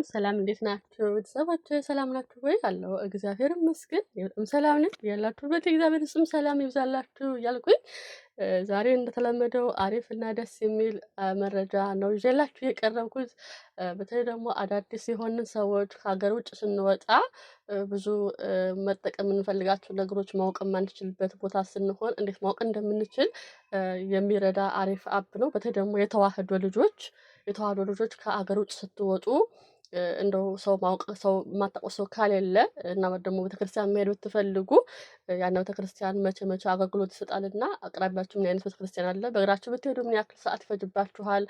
ሰላም እንዴት ናችሁ? ቤተሰቦች ሰላም ናችሁ ወይ? አለሁ እግዚአብሔር ይመስገን በጣም ሰላም ነኝ። ያላችሁበት የእግዚአብሔር ስም ሰላም ይብዛላችሁ እያልኩኝ ዛሬ እንደተለመደው አሪፍ እና ደስ የሚል መረጃ ነው ይዤላችሁ የቀረብኩት። በተለይ ደግሞ አዳዲስ የሆንን ሰዎች ከሀገር ውጭ ስንወጣ ብዙ መጠቀም የምንፈልጋቸው ነገሮች ማወቅ የማንችልበት ቦታ ስንሆን እንዴት ማወቅ እንደምንችል የሚረዳ አሪፍ app ነው። በተለይ ደግሞ የተዋህዶ ልጆች ከአገር ውጭ ስትወጡ እንደው ሰው ማወቅ ሰው የማታውቁ ሰው ካሌለ እና ደግሞ ቤተክርስቲያን መሄድ ብትፈልጉ ያን ቤተክርስቲያን መቼ መቼ አገልግሎት ይሰጣልና አቅራቢያችሁ ምን አይነት ቤተክርስቲያን አለ፣ በእግራችሁ ብትሄዱ ምን ያክል ሰዓት ይፈጅባችኋል፣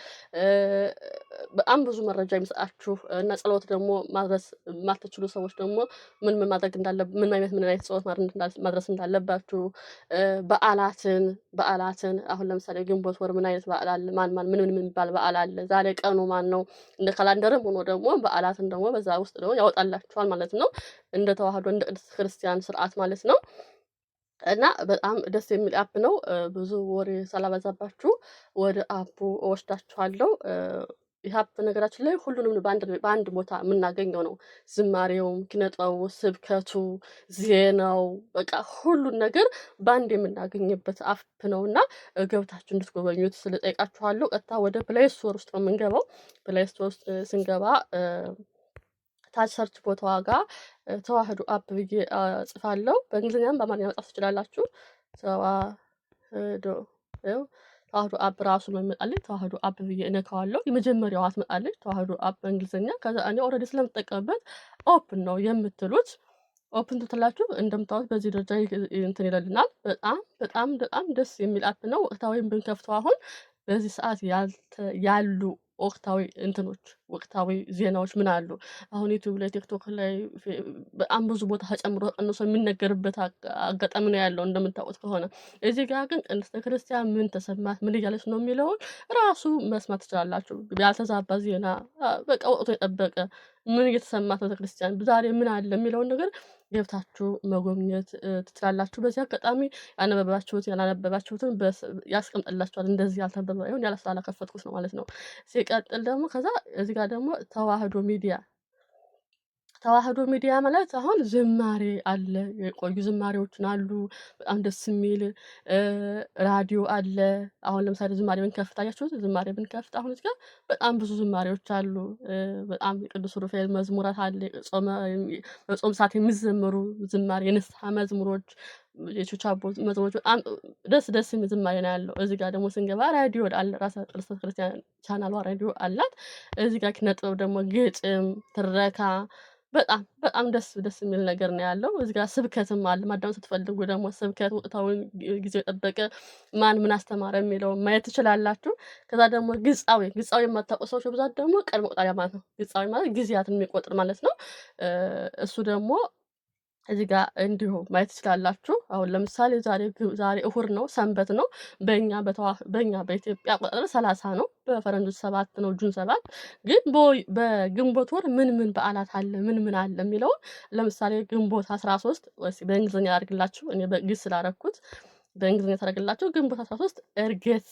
በጣም ብዙ መረጃ የሚሰጣችሁ እና ጸሎት ደግሞ ማድረስ የማትችሉ ሰዎች ደግሞ ምን ምን ማድረግ እንዳለ፣ ምን አይነት ጸሎት ማድረስ እንዳለባችሁ፣ በዓላትን አሁን ለምሳሌ ግንቦት ወር ምን አይነት በዓል አለ፣ ማን ማን ምን ምን የሚባል በዓል አለ፣ ዛሬ ቀኑ ማን ነው፣ እንደ calendar ም ሆኖ ደግሞ በዓላትን ደግሞ በዛ ውስጥ ደግሞ ያወጣላችኋል ማለት ነው። እንደ ተዋህዶ እንደ ቅድስት ክርስቲያን ስርዓት ማለት ነው። እና በጣም ደስ የሚል app ነው። ብዙ ወሬ ሳላበዛባችሁ ወደ app ኡ እወስዳችኋለሁ። ይህ app ነገራችን ላይ ሁሉንም በአንድ ቦታ የምናገኘው ነው። ዝማሬውም፣ ኪነጥበቡ፣ ስብከቱ፣ ዜናው፣ በቃ ሁሉን ነገር በአንድ የምናገኝበት app ነው እና ገብታችሁ እንድትጎበኙት ስለጠይቃችኋለሁ። ቀጥታ ወደ Play Store ውስጥ ነው የምንገባው። Play Store ውስጥ ስንገባ ታች search ቦታዋ ጋር ተዋህዶ app ብዬ ጽፋለሁ። በእንግሊዝኛም በአማርኛ መጻፍ ትችላላችሁ። ተዋህዶ app ራሱ ነው የሚመጣልኝ። ተዋህዶ app ብዬ እነካዋለሁ። የመጀመሪያዋ ትመጣለች፣ ተዋህዶ app በእንግሊዝኛ። ከዛ እኔ already ስለምጠቀምበት open ነው የምትሉት። Open ትላችሁ እንደምታዩት በዚህ ደረጃ እንትን ይለልናል። በጣም በጣም በጣም ደስ የሚል app ነው። ወቅታዊም ብንከፍተው አሁን በዚህ ሰዓት ያሉ ወቅታዊ እንትኖች፣ ወቅታዊ ዜናዎች ምን አሉ? አሁን YouTube ላይ፣ TikTok ላይ በጣም ብዙ ቦታ ተጨምሮ ተቀንሶ የሚነገርበት አጋጣሚ ነው ያለው እንደምታውቁት ከሆነ። እዚህ ጋር ግን ቅድስተ ክርስቲያን ምን ተሰማት፣ ምን እያለች ነው የሚለውን ራሱ መስማት ትችላላችሁ። ያልተዛባ ዜና፣ በቃ ወቅቱ የጠበቀ ምን እየተሰማት ቤተክርስቲያን፣ ዛሬ ምን አለ የሚለውን ነገር ገብታችሁ መጎብኘት ትችላላችሁ። በዚህ አጋጣሚ ያነበባችሁት ያላነበባችሁትን ያስቀምጥላችኋል። እንደዚህ ያልተነበበ ይሁን ያለ ስላላከፈትኩት ነው ማለት ነው። ሲቀጥል ደግሞ ከዛ እዚህ ጋር ደግሞ ተዋህዶ ሚዲያ። ተዋህዶ ሚዲያ ማለት አሁን ዝማሬ አለ፣ የቆዩ ዝማሬዎችን አሉ፣ በጣም ደስ የሚል ራዲዮ አለ። አሁን ለምሳሌ ዝማሬ ብንከፍት፣ አያችሁት? ዝማሬ ብንከፍት አሁን እዚህ ጋር በጣም ብዙ ዝማሬዎች አሉ። በጣም የቅዱስ ሩፋኤል መዝሙራት አለ፣ በጾም ሰዓት የሚዘምሩ ዝማሬ፣ የንስሐ መዝሙሮች፣ የቹቻቦ መዝሙሮች፣ በጣም ደስ ደስ የሚል ዝማሬ ነው ያለው። እዚህ ጋር ደግሞ ስንገባ ራዲዮ አለ። ራሳ ቅድስት ክርስቲያን ቻናሏ ራዲዮ አላት። እዚህ ጋር ኪነ ጥበብ ደግሞ ግጥም፣ ትረካ፣ በጣም በጣም ደስ ደስ የሚል ነገር ነው ያለው። እዚህ ጋር ስብከትም አለ። ማዳመጥ ስትፈልጉ ደግሞ ስብከት ወቅታዊ ጊዜው የጠበቀ ማን ምን አስተማረ የሚለውን ማየት ትችላላችሁ። ከዛ ደግሞ ግጻዌ። ግጻዌ የማታውቁ ሰዎች በብዛት ደግሞ ቀን መቁጠሪያ ማለት ነው። ግጻዌ ማለት ጊዜያትን የሚቆጥር ማለት ነው። እሱ ደግሞ እዚህ ጋር እንዲሁ ማየት ትችላላችሁ። አሁን ለምሳሌ ዛሬ እሁድ ነው፣ ሰንበት ነው። በእኛ በኢትዮጵያ አቆጣጠር 30 ነው፣ በፈረንጆች 7 ነው፣ June 7። ግን በግንቦት ወር ምን ምን በዓላት አለ፣ ምን ምን አለ የሚለውን ለምሳሌ ግንቦት 13 በእንግሊዝኛ አድርግላችሁ፣ እኔ በግዕዝ ስላረኩት በእንግሊዝኛ ታደርግላችሁ። ግንቦት 13 እርገት፣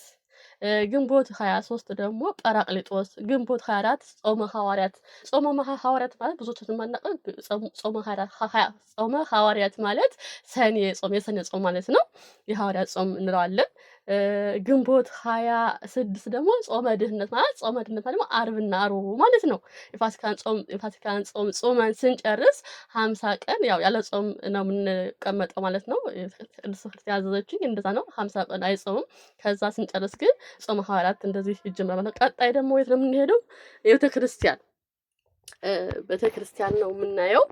ግንቦት 23 ደግሞ ጰራቅሊጦስ፣ ግንቦት 24 ጾመ ሐዋርያት። ጾመ ሐዋርያት ማለት ብዙዎቻችን የማናውቀው ጾመ ሐዋርያት ማለት ሰኔ ጾም፣ የሰኔ ጾም ማለት ነው። የሐዋርያት ጾም እንለዋለን። ግንቦት 26 ደግሞ ጾመ ድህነት ማለት፣ ጾመ ድህነት ደግሞ አርብና ሮቡ ማለት ነው። የፋሲካን ጾም ጾመን ስንጨርስ 50 ቀን ያው ያለ ጾም ነው የምንቀመጠው ማለት ነው። ቅድስት ክርስቲያን ያዘዘችኝ እንደዛ ነው። 50 ቀን አይጾምም። ከዛ ስንጨርስ ግን ጾመ ሐዋርያት እንደዚህ ይጀምራል ማለት ነው። ቀጣይ ደግሞ የት ነው የምንሄደው? ቤተ ክርስቲያን ነው የምናየው።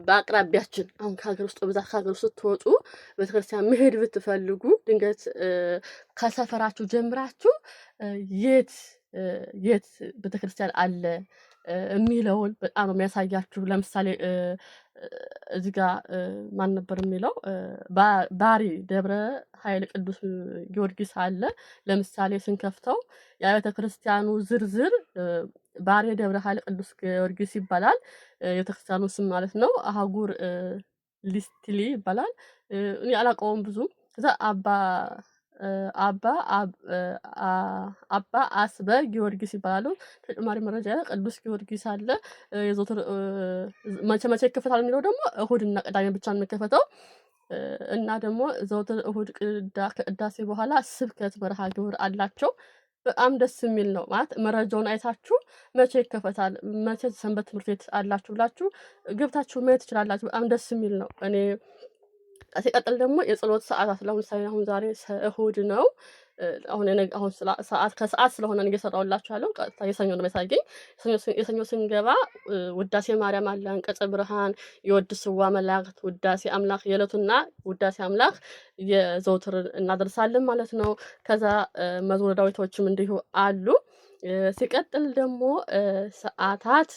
በአቅራቢያችን አሁን ከሀገር ውስጥ በብዛት ከሀገር ውስጥ ስትወጡ ቤተክርስቲያን መሄድ ብትፈልጉ ድንገት ከሰፈራችሁ ጀምራችሁ የት የት ቤተክርስቲያን አለ የሚለውን በጣም ነው የሚያሳያችሁ። ለምሳሌ እዚህ ጋር ማን ነበር የሚለው፣ ባሪ ደብረ ኃይል ቅዱስ ጊዮርጊስ አለ። ለምሳሌ ስንከፍተው የአብያተ ክርስቲያኑ ዝርዝር ባሪ ደብረ ኃይል ቅዱስ ጊዮርጊስ ይባላል። የቤተክርስቲያኑ ስም ማለት ነው። አህጉር ሊስትሊ ይባላል። እኔ አላውቀውም ብዙም። ከዛ አባ አባ አባ አስበ ጊዮርጊስ ይባላሉ። ተጨማሪ መረጃ ቅዱስ ጊዮርጊስ አለ። የዘወትር መቼ መቼ ይከፈታል የሚለው ደግሞ እሁድና ቅዳሜ ብቻ ነው የሚከፈተው። እና ደግሞ ዘወትር እሁድ ከቅዳሴ በኋላ ስብከት መርሃ ግብር አላቸው። በጣም ደስ የሚል ነው። ማለት መረጃውን አይታችሁ መቼ ይከፈታል፣ መቼ ሰንበት ትምህርት ቤት አላችሁ ብላችሁ ገብታችሁ ማየት ትችላላችሁ። በጣም ደስ የሚል ነው። እኔ ሲቀጥል ደግሞ የጸሎት ሰዓታት ለምሳሌ አሁን ዛሬ እሁድ ነው። አሁን አሁን ሰዓት ከሰዓት ስለሆነ እየሰራሁላችሁ ያለው ቀጥታ የሰኞ ነው የሚያሳየኝ። የሰኞ ስንገባ ውዳሴ ማርያም አለ፣ አንቀጸ ብርሃን፣ የወድስዋ መላእክት፣ ውዳሴ አምላክ የዕለቱና ውዳሴ አምላክ የዘውትር እናደርሳለን ማለት ነው። ከዛ መዝሙረ ዳዊቶችም እንዲሁ አሉ። ሲቀጥል ደግሞ ሰዓታት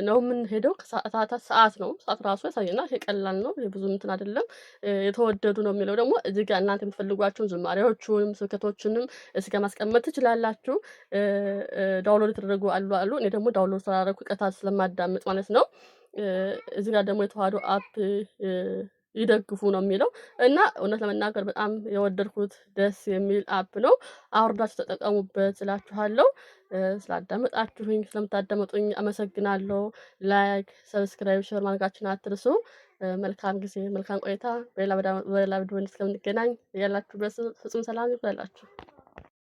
ነው የምንሄደው። ከሰዓታት ሰዓት ነው፣ ሰዓት ራሱ ያሳየናል። ይሄ ቀላል ነው፣ ብዙ እንትን አይደለም። የተወደዱ ነው የሚለው ደግሞ እዚህ ጋር እናንተ የምትፈልጓቸውን ዝማሬዎቹንም ስብከቶችንም እዚህ ጋር ማስቀመጥ ትችላላችሁ። Download የተደረጉ አሉ። እኔ ደግሞ download ስላደረኩ ቀጥታ ስለማዳምጥ ማለት ነው። እዚህ ጋር ደግሞ የተዋህዶ app ይደግፉ ነው የሚለው እና እውነት ለመናገር በጣም የወደድኩት ደስ የሚል app ነው። አውርዳችሁ ተጠቀሙበት እላችኋለሁ። ስላዳመጣችሁኝ ስለምታዳመጡኝ አመሰግናለሁ። Like፣ subscribe፣ share ማድረጋችሁን አትርሱ። መልካም ጊዜ፣ መልካም ቆይታ። በሌላ ቪዲዮ እስከምንገናኝ ያላችሁበት ፍጹም ሰላም ይሁንላችሁ።